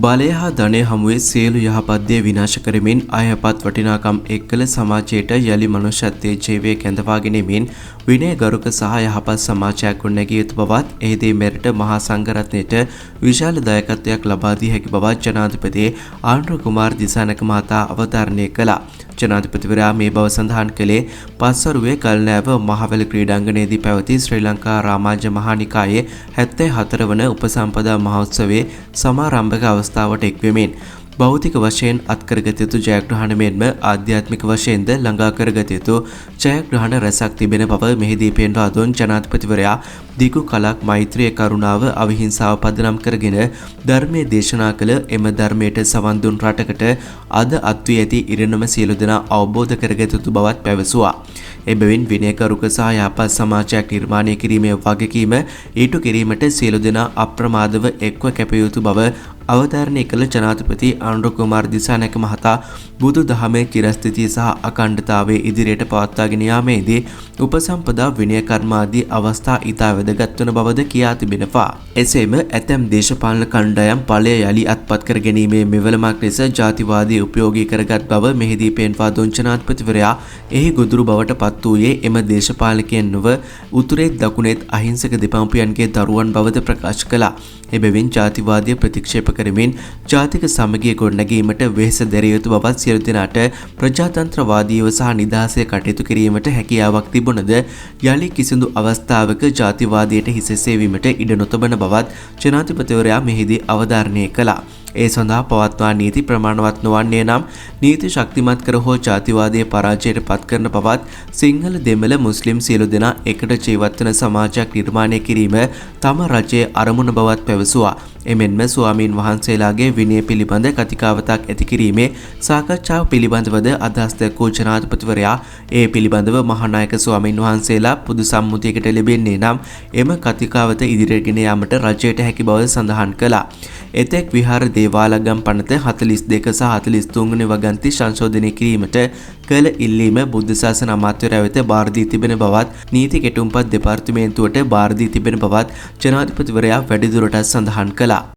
බලය හා ධනය හමුවේ සියලු යහපත් දේ විනාශ කරමින් අයහපත් වටිනාකම් එක් කළ සමාජයට යළි මනුෂ්‍යත්වයේ ජීවය කැඳවා ගැනීමෙන් විනයගරුක සහ යහපත් සමාජයක් ගොඩනැගිය යුතු බවත්, එහිදී මෙරට මහා සංඝරත්නයට විශාල දායකත්වයක් ලබා දිය හැකි බවත් ජනාධිපති ආණ්ඩු කුමාර දිසානක මහතා අවධාරණය කළා. ජනාධිපතිවරයා මේ බව සඳහන් කළේ පස්වරුවේ ගල්නෑව මහවැල ක්‍රීඩාංගණයේදී පැවති ශ්‍රී ලංකා රාමාජ මහානිකායේ 74 වන උපසම්පදා මහෝත්සවයේ සමාරම්භක අවස්ථාවට එක්වෙමින්. භෞතික වශයෙන් අත්කරගත යුතු ජයග්‍රහණ මෙන්ම ආධ්‍යාත්මික වශයෙන්ද ළඟා කරගත යුතු ජයග්‍රහණ රැසක් තිබෙන බව මෙහිදී පෙන්වා දුන් ජනාධිපතිවරයා දිගු කලක් මෛත්‍රිය, කරුණාව, අවිහිංසාව පදනම් කරගෙන ධර්මයේ දේශනා කළ එම ධර්මයට සවන් දුන් රටකට අද අත්වී ඇති ඉරණම සියලු දෙනා අවබෝධ කරගත යුතු බවත් පැවසුවා. එබැවින් විනයගරුක සහ යහපත් සමාජයක් නිර්මාණය කිරීමේ වගකීම ඊටු කිරීමට සියලු දෙනා අප්‍රමාදව එක්ව කැපිය යුතු බව අවධාරණය කළ ජනාධිපති අනුර කුමාර දිසානායක මහතා බුදු දහමේ චිරස්ථිතිය සහ අඛණ්ඩතාවය ඉදිරියට පවත්වාගෙන යාමේදී උපසම්පදා විනය කර්මාදී අවස්ථා ඉතා වැදගත් වන බවද කියා තිබෙනවා. එසේම ඇතැම් දේශපාලන කණ්ඩායම් ඵලය යළි අත්පත් කර ගැනීමේ මෙවලමක් ලෙස ජාතිවාදී උපයෝගී කරගත් බව මෙහිදී පෙන්වා දුන් ජනාධිපතිවරයා එහි ගොදුරු බවට පත් වූයේ එම දේශපාලකයන් නොව උතුරේත් දකුණේත් අහිංසක දෙමව්පියන්ගේ දරුවන් බවද ප්‍රකාශ කළා. එබැවින් ජාතිවාදය ප්‍රතික්ෂේප කරමින් ජාතික සමගිය ගොඩනැගීමට වෙහෙස දැරිය යුතු බවත්, සියලු දෙනාට ප්‍රජාතන්ත්‍රවාදීව සහ නිදහසේ කටයුතු කිරීමට හැකියාවක් තිබුණද යළි කිසිදු අවස්ථාවක ජාතිවාදයට හිස එසවීමට ඉඩ නොතබන බවත් ජනාධිපතිවරයා මෙහිදී අවධාරණය කළා. ඒ සඳහා පවත්වා නීති ප්‍රමාණවත් නොවන්නේ නම් නීති ශක්තිමත් කර හෝ ජාතිවාදය පරාජයට පත් කරන බවත්, සිංහල, දෙමළ, මුස්ලිම් සියලු දෙනා එකට ජීවත් වන සමාජයක් නිර්මාණය කිරීම තම රජයේ අරමුණ බවත් පැවසුවා. එමෙන්ම ස්වාමීන් වහන්සේලාගේ විනය පිළිබඳ කතිකාවතක් ඇති කිරීමේ සාකච්ඡාව පිළිබඳවද අදහස් දැක්වූ ජනාධිපතිවරයා ඒ පිළිබඳව මහානායක ස්වාමීන් වහන්සේලා පොදු සම්මුතියකට ලැබෙන්නේ නම් එම කතිකාවත ඉදිරියට ගෙන යාමට රජයට හැකි බව සඳහන් කළා. එතෙක් විහාර දේවාලගම් පනත 42 සහ 43 වන වගන්ති සංශෝධනය කිරීමට කළ ඉල්ලීම බුද්ධ ශාසන අමාත්‍යවරයා වෙත භාර දී තිබෙන බවත්, නීති කෙටුම්පත් දෙපාර්තමේන්තුවට භාර දී තිබෙන බවත් ජනාධිපතිවරයා වැඩිදුරටත් සඳහන් කළා.